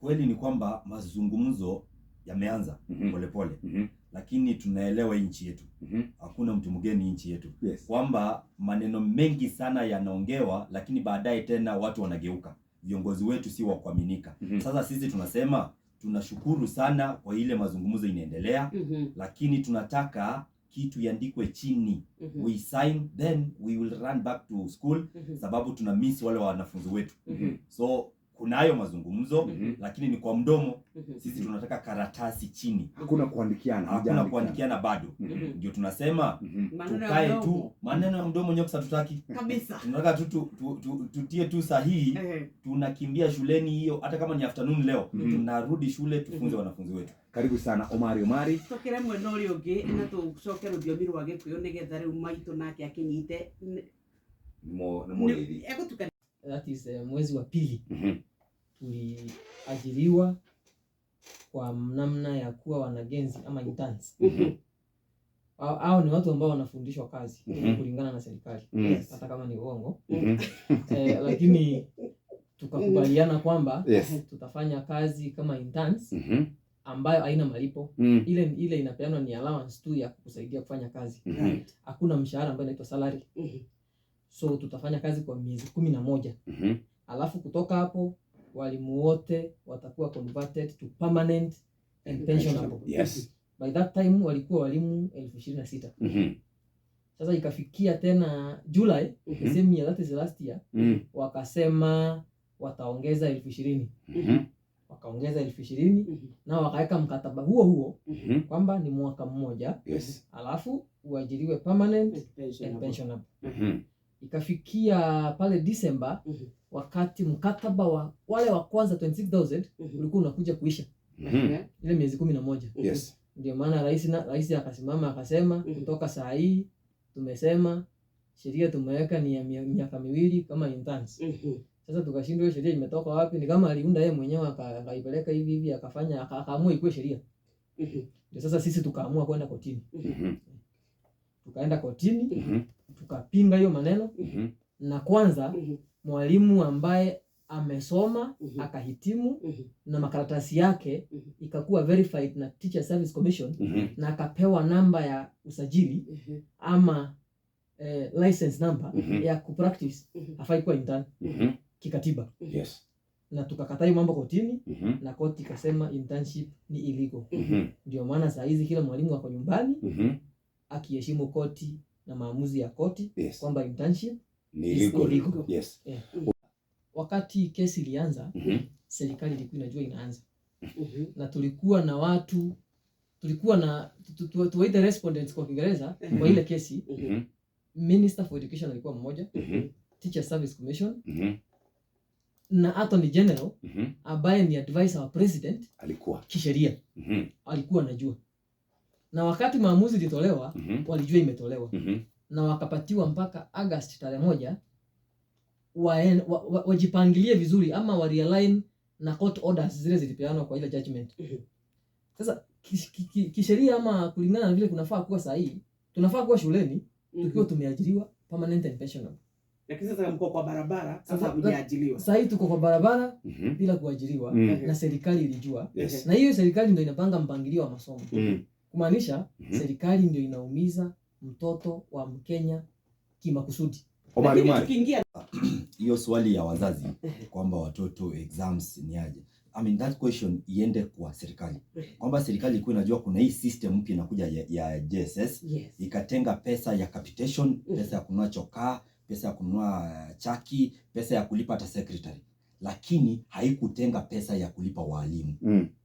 Kweli ni kwamba mazungumzo yameanza polepole, lakini tunaelewa nchi yetu, hakuna mtu mgeni nchi yetu, kwamba maneno mengi sana yanaongewa, lakini baadaye tena watu wanageuka. Viongozi wetu si wa kuaminika. Sasa sisi tunasema tunashukuru sana kwa ile mazungumzo inaendelea, lakini tunataka kitu iandikwe chini. We sign, then we will run back to school, sababu tuna miss wale wanafunzi wetu. So kunayo mazungumzo, lakini ni kwa mdomo. Sisi tunataka karatasi chini. Hakuna kuandikiana. Hakuna Hamjaandikiana. Kuandikiana bado. Ndio tunasema Maneno ya tukae tu mdomo. Maneno ya mdomo nyoka hatutaki. Kabisa. Tunataka tu tutie tu sahihi. Tunakimbia shuleni hiyo, hata kama ni afternoon leo, tunarudi shule tufunze wanafunzi wetu. Karibu sana, Omari Omari. Cokere mwena ũrĩa ũngĩ na tũcoke rũthiomi rwa Gĩkũyũ nĩgetha rĩu maitũ nake akĩnyite Ni mũrĩithi. Egũtuka. That is mwezi wa pili, tuliajiriwa kwa namna ya kuwa wanagenzi ama interns. Hao ni watu ambao wanafundishwa kazi kulingana na serikali, hata kama ni uongo, lakini tukakubaliana kwamba tutafanya kazi kama interns ambayo haina malipo. Ile inapeanwa ni allowance tu ya kukusaidia kufanya kazi. Hakuna mshahara ambayo inaitwa salary. So tutafanya kazi kwa miezi 11. Alafu kutoka hapo walimu wote watakuwa converted to permanent and pensionable. By that time walikuwa walimu 26,000. Sasa ikafikia tena July, the same year, that is last year, wakasema wataongeza 20,000. Wakaongeza 20,000 na wakaweka mkataba huo huo kwamba ni mwaka mmoja, alafu uajiriwe permanent and Pensionable. Pensionable. Ikafikia pale December, wakati mkataba wa wale wa kwanza 26,000 ulikuwa unakuja kuisha, ile miezi 11. Ndio maana rais akasimama akasema, kutoka saa hii tumesema sheria tumeweka ni ya miaka 2 kama interns. Sasa tukashindwa hiyo sheria imetoka wapi? Ni kama aliunda yeye mwenyewe, akaipeleka hivi hivi, akafanya akaamua ikuwe sheria. Ndio sasa sisi tukaamua kwenda kotini. Tukaenda kotini, tukapinga hiyo maneno, na kwanza mwalimu ambaye amesoma, akahitimu, na makaratasi yake ikakuwa verified na Teacher Service Commission, na akapewa namba ya usajili ama license number ya kupractice, hafai kuwa intern kikatiba. Na tukakataa hiyo mambo kotini, na koti ikasema internship ni illegal. Ndio maana saa hizi kila mwalimu ako nyumbani akiheshimu koti na maamuzi ya koti kwamba internship Ni is illegal. Illegal. Wakati kesi ilianza, serikali ilikuwa inajua inaanza, na tulikuwa na watu, tulikuwa na tuwaite respondents kwa Kiingereza kwa ile kesi. Minister for Education alikuwa mmoja, Teacher Service Commission, na Attorney General ambaye ni advisor wa president Alikuwa. Kisheria alikuwa anajua, na wakati maamuzi ilitolewa, walijua imetolewa, na wakapatiwa mpaka August tarehe 1 wajipangilie vizuri ama wa realign na court orders zile zilipeanwa kwa ile judgment. Sasa kisheria ama kulingana na vile kunafaa kuwa sahihi, tunafaa kuwa shuleni tukiwa tumeajiriwa permanent and pensionable. Lakini sasa mko kwa barabara sasa, Sasa- hamjaajiriwa. Sasa hii tuko kwa barabara bila kuajiriwa, na serikali ilijua, na hiyo serikali ndio inapanga mpangilio wa masomo, kumaanisha serikali ndio inaumiza mtoto wa Mkenya kimakusudi. Omari Lakini Omari. tukiingia Hiyo swali ya wazazi kwamba watoto exams ni aje, I mean, that question iende kwa serikali, kwamba serikali ilikuwa inajua kuna hii system mpya inakuja ya JSS, ikatenga pesa ya capitation, pesa ya kununua chokaa, pesa ya kununua chaki, pesa ya kulipa hata secretary, lakini haikutenga pesa ya kulipa walimu.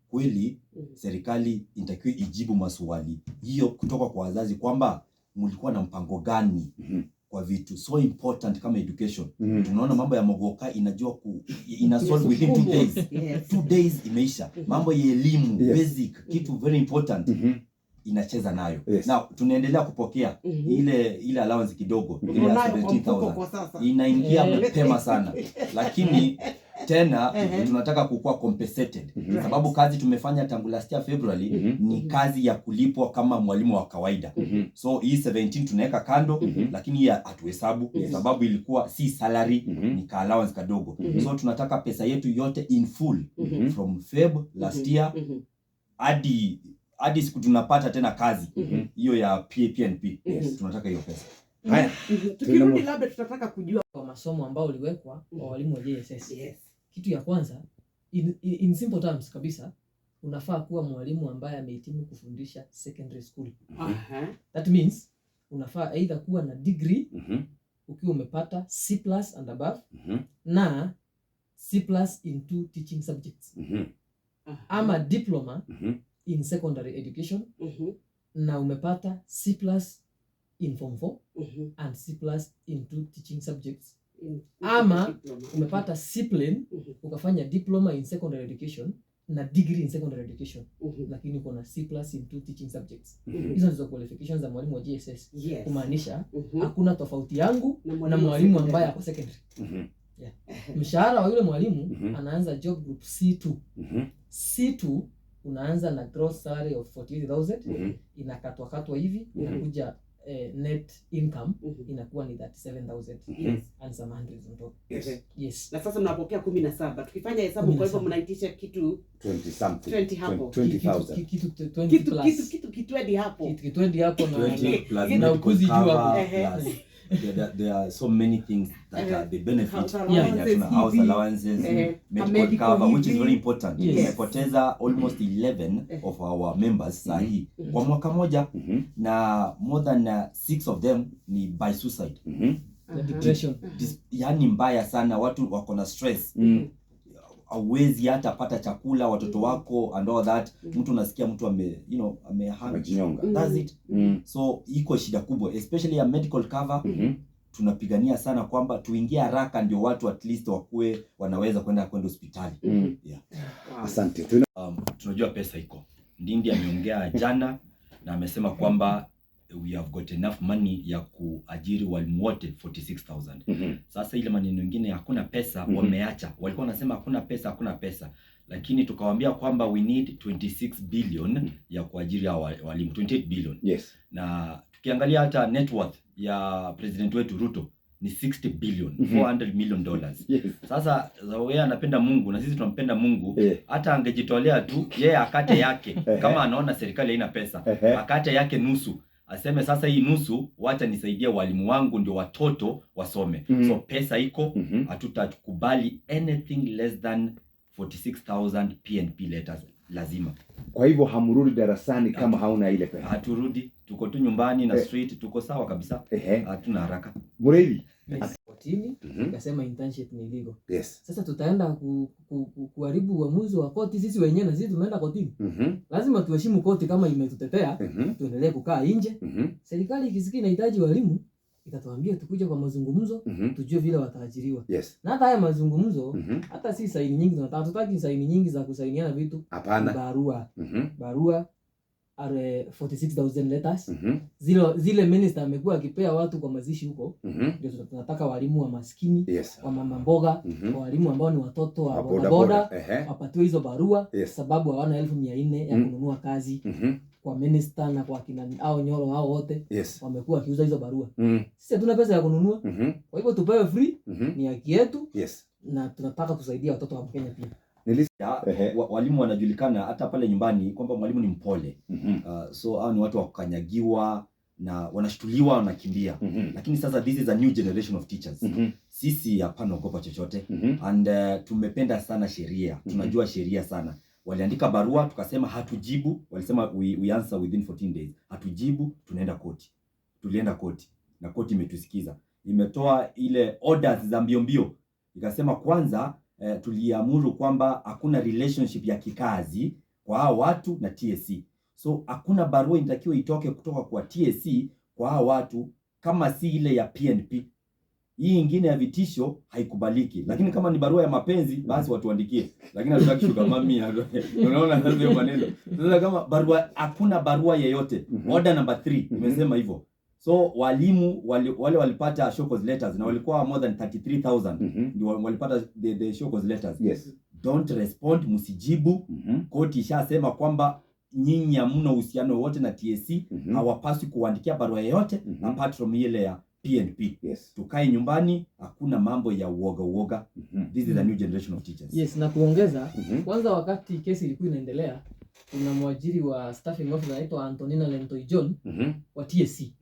Kweli serikali inatakiwa ijibu maswali hiyo kutoka kwa wazazi kwamba mlikuwa na mpango gani kwa vitu so important kama education. Tunaona mambo ya Mogoka inajua ina solve within 2 days. 2 days imeisha. Mambo ya elimu, basic kitu very important. inacheza nayo. Yes. Na tunaendelea kupokea ile allowance kidogo, ile ya Unayo kwa mfuko 17,000 kwa sasa. Inaingia mapema sana, lakini tena tunataka kukuwa compensated, sababu kazi tumefanya tangu last year February ni kazi ya kulipwa kama mwalimu wa kawaida. So hii 17 tunaweka kando, lakini hii hatuhesabu, sababu ilikuwa si salary, ni ka allowance kadogo. So tunataka pesa yetu yote in full from Feb last year hadi siku tunapata tena kazi hiyo ya PNP. Tunataka hiyo pesa. Haya. Tukirudi labda tutataka kujua Kwa masomo ambao uliwekwa kwa walimu wa JSS. Kitu ya kwanza, in simple terms kabisa, unafaa kuwa mwalimu ambaye amehitimu kufundisha secondary school. That means unafaa either kuwa na degree ukiwa umepata C plus and above na C plus in two teaching subjects ama diploma in secondary education na umepata C plus in form 4 and C plus in two teaching subjects, ama diploma. Umepata C plain, ukafanya diploma in secondary education na degree in secondary education, lakini uko na C plus in two teaching subjects. Hizo ndizo qualifications za mwalimu wa JSS, kumaanisha hakuna tofauti yangu na na mwalimu wa mwalimu secondary. ambaye ako secondary. Mshahara wa yule mwalimu, anaanza job group C2. C2 unaanza na gross salary of 48,000, inakatwakatwa hivi, inakuja net income inakuwa ni 37,000 and some hundreds on top. Yes. Na sasa mnapokea 17, tukifanya hesabu, kwa hivyo 17. Mnaitisha kitu 20 something. 20 hapo. 20,000. Kitu 20 kitu plus. kitu kitweni hapo. Kitu 20 hapo na 20 plus na medical ukuzi juu cover, hapo. Plus there are so many things that are the benefit House yenye allowances hatuna, house hivi. allowances, medical medical cover, which is hivi. very important. Tumepoteza almost 11 of our members sahi kwa mwaka moja, na more than six of them ni by suicide. Na depression. Yani mbaya sana, watu wako na stress, hauwezi hata pata chakula, watoto wako and all that. Mtu unasikia mtu ame you know amehang. Amejinyonga. That's it. So iko shida kubwa, especially ya medical cover. Tunapigania sana kwamba tuingie haraka ndio watu at least wakuwe wanaweza kwenda hospitali. Yeah. Wow. Asante. Tunajua pesa iko. Ndindi ameongea jana na amesema kwamba we have got enough money ya kuajiri walimu wote 46,000. Sasa ile maneno mengine, hakuna pesa, wameacha. Walikuwa wanasema hakuna pesa, hakuna pesa, lakini tukawaambia kwamba we need 26 billion ya kuajiri hao walimu, 28 billion. Na tukiangalia hata net worth ya president wetu Ruto ni 60 billion, $400 million. Sasa yeye anapenda Mungu na sisi tunampenda Mungu. Hata angejitolea tu yeye akate yake, kama anaona serikali haina pesa, akate yake nusu, aseme sasa hii nusu wacha nisaidie walimu wangu ndio watoto wasome. So pesa iko. Hatutakubali anything less than 46,000 PNP letters, lazima. Kwa hivyo hamrudi darasani kama hauna ile pesa. Haturudi, tuko tu nyumbani na street, tuko sawa kabisa, hatuna haraka. Mureithi. Yes. Kotini ikasema internship ni illegal. Sasa tutaenda kuharibu uamuzi wa koti sisi wenyewe, na sisi tumeenda kotini. Lazima tuheshimu koti kama imetutetea, tuendelee kukaa nje. Serikali ikisikia inahitaji walimu itatuambia tukuje kwa mazungumzo, tujue vile wataajiriwa. Na hata haya mazungumzo, hata si saini nyingi tunataka, hatutaki saini nyingi za kusainiana vitu. Hapana. Barua. Barua are 46,000 letters. Zile minister amekuwa akipea watu kwa mazishi huko, ndio tunataka walimu wa maskini, wa mama mboga, wa walimu ambao ni watoto wa Wa boda boda boda, wapatiwe hizo barua, sababu hawana 400,000 ya kununua kazi kwa minister na kwa kina au Nyoro, hao wote wamekuwa wakiuza hizo barua. Sisi hatuna pesa ya kununua, kwa hivyo tupewe free, ni haki yetu na tunataka kusaidia watoto wa Kenya pia. Walimu wanajulikana hata pale nyumbani kwamba mwalimu ni mpole. So hao ni watu wa kukanyagiwa na wanashtuliwa, wanakimbia. Lakini sasa this is a new generation of teachers. Sisi hapana ogopa chochote. And tumependa sana sheria, tunajua sheria sana. Waliandika barua, tukasema hatujibu. Walisema we answer within 14 days. Hatujibu, tunaenda koti. Tulienda koti na koti imetusikiza, imetoa ile orders za mbio mbio, ikasema kwanza, tuliamuru kwamba hakuna relationship ya kikazi kwa hao watu na TSC, so hakuna barua inatakiwa itoke kutoka kwa TSC kwa hao watu kama si ile ya PNP. Hii ingine ya vitisho haikubaliki, lakini kama ni barua ya mapenzi basi watuandikie, lakini hatutaki sugar mummy. Unaona sasa hiyo maneno sasa, kama barua, hakuna barua yeyote. Order number 3 imesema hivyo. So walimu wale walipata show cause letters na walikuwa more than 33,000 ndio walipata the show cause letters. Don't respond, msijibu. Koti ishasema kwamba nyinyi hamna uhusiano wote na TSC. Hawapaswi kuandikia barua yoyote apart from ile ya PNP. Tukae nyumbani, hakuna mambo ya uoga uoga. This is a new generation of teachers. Yes, na kuongeza, kwanza wakati kesi ilikuwa inaendelea, kuna mwajiri wa staffing officer anaitwa Antonina Lentoi John wa TSC.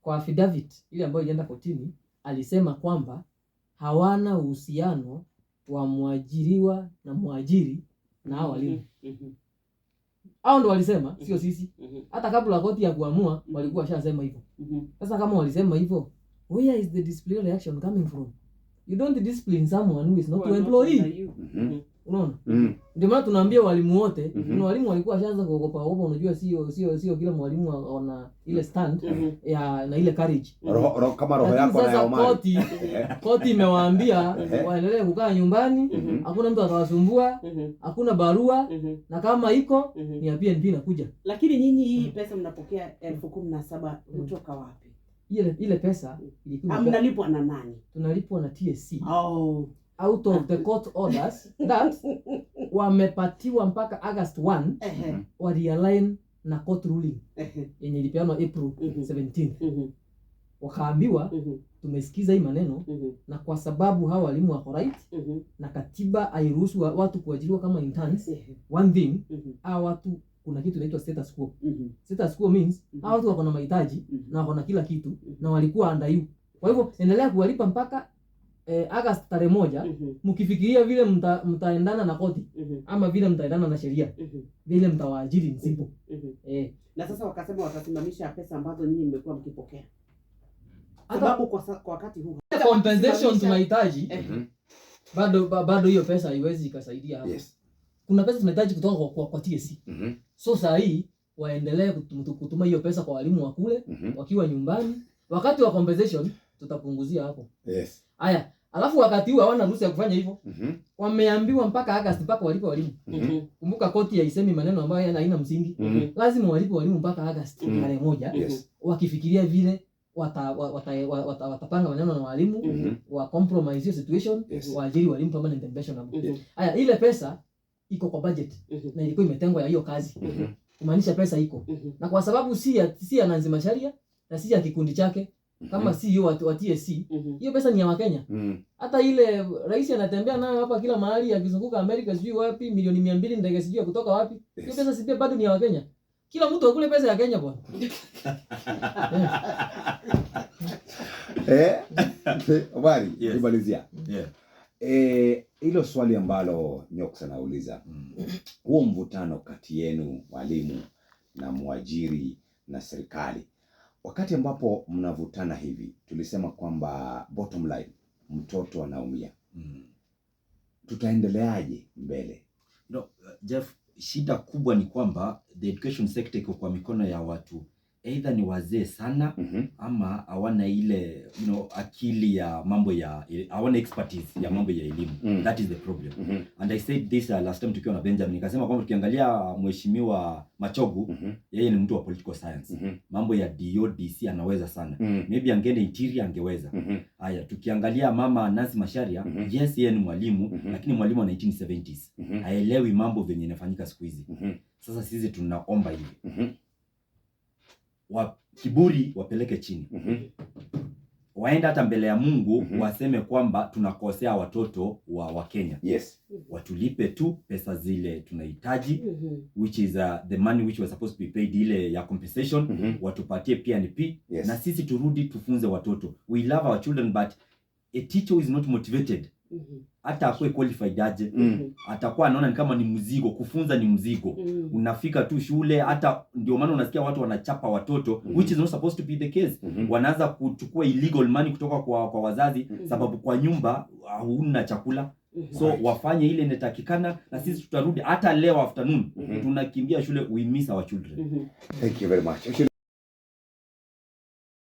Kwa affidavit ile ambayo ilienda kotini, alisema kwamba hawana uhusiano wa mwajiriwa na mwajiri na hao walimu. Hao ndo walisema, sio sisi. Hata kabla koti ya kuamua walikuwa washasema hivyo. Sasa kama walisema hivyo, where is the disciplinary action coming from? You don't discipline someone who is not your employee. Unaona? Ndio maana tunaambia walimu wote, kuna walimu walikuwa washaanza kuogopa ogopa, unajua sio kila mwalimu ana ile stand ya na ile courage. Roho kama roho Lakini yako na ya sasa Omari. koti imewaambia waendelee kukaa nyumbani, hakuna mtu atawasumbua, hakuna barua, na kama iko ni ya PNP inakuja. Lakini nyinyi hii pesa mnapokea 17,000 kutoka wapi? Ile pesa ilikuwa Mnalipwa na nani? Tunalipwa na TSC Oh. out of the court orders that wamepatiwa mpaka August 1 wa realign na court ruling yenye ilipeanwa April 17. Wakaambiwa, tumesikiza hii maneno, na kwa sababu hawa walimu wako right na katiba hairuhusu watu kuajiriwa kama interns, one thing, hawa watu kuna kitu inaitwa status quo. Status quo means hawa watu wako na mahitaji na wako na kila kitu na walikuwa under you, kwa hivyo endelea kuwalipa mpaka August tarehe 1, mkifikiria vile mtaendana na koti ama vile mtaendana na sheria, vile mtawaajiri ni simple. Na sasa wakasema watasimamisha pesa ambazo nyinyi mmekuwa mkipokea, Hata sababu kwa wakati huu compensation tunahitaji, bado hiyo pesa haiwezi ikasaidia hapo. Kuna pesa tunahitaji kutoka kwa TSC. So saa hii waendelee kutuma hiyo pesa kwa walimu wa kule wakiwa nyumbani. Wakati wa compensation tutapunguzia hapo. Haya, alafu wakati huu hawana ruhusa ya kufanya hivyo. Wameambiwa mpaka August, mpaka walipe walimu. Kumbuka koti haisemi maneno ambayo haina msingi. Lazima walipe walimu mpaka August tarehe 1, wakifikiria vile watapanga maneno na walimu, wa compromise hiyo situation, waajiri walimu permanent and pensionable. Haya, ile pesa iko kwa budget na ilikuwa imetengwa ya hiyo kazi, kumaanisha pesa iko, na kwa sababu si ya Nancy Macharia na si ya kikundi chake kama CEO wa TSC, hiyo pesa ni ya Wakenya. Hata ile rais anatembea nayo hapa kila mahali akizunguka Amerika sijui wapi, milioni 200, ndege sijui ya kutoka wapi, hiyo pesa si pia bado ni ya Wakenya? Kila mtu akule pesa ya Kenya, bwana. Omari, Yes. kumalizia. Hilo swali ambalo Nyox anauliza, huo mvutano kati yenu walimu na mwajiri na serikali, wakati ambapo mnavutana hivi, tulisema kwamba bottom line, mtoto anaumia. Tutaendeleaje mbele? No, Jeff, shida kubwa ni kwamba the education sector iko kwa mikono ya watu either ni wazee sana ama hawana ile akili ya mambo ya, hawana expertise ya mambo ya elimu. That is the problem. And I said this last time tukiwa na Benjamin, nikasema kwamba tukiangalia Mheshimiwa Machogu, yeye ni mtu wa political science. Mambo ya DODC anaweza sana. Maybe angeenda interior angeweza. Haya, tukiangalia mama Nancy Macharia, yes, yeye ni mwalimu, lakini mwalimu wa 1970s. Haelewi mambo venye inafanyika siku hizi. Sasa sisi tunaomba hivi. Wa kiburi wapeleke chini. Waenda hata mbele ya Mungu waseme kwamba tunakosea watoto wa Kenya. Watulipe tu pesa zile tunahitaji, which is the money which was supposed to be paid, ile ya compensation. Watupatie PNP na sisi turudi tufunze watoto. We love our children, but a teacher who is not motivated, hata akuwe qualified aje, atakuwa anaona ni kama ni mzigo. Kufunza ni mzigo. Unafika tu shule, hata ndio maana unasikia watu wanachapa watoto, which is not supposed to be the case. Wanaanza kuchukua illegal money kutoka kwa wazazi, sababu kwa nyumba hauna chakula. So wafanye ile inatakikana na sisi tutarudi. Hata leo afternoon tunakimbia shule. We miss our children. Thank you very much.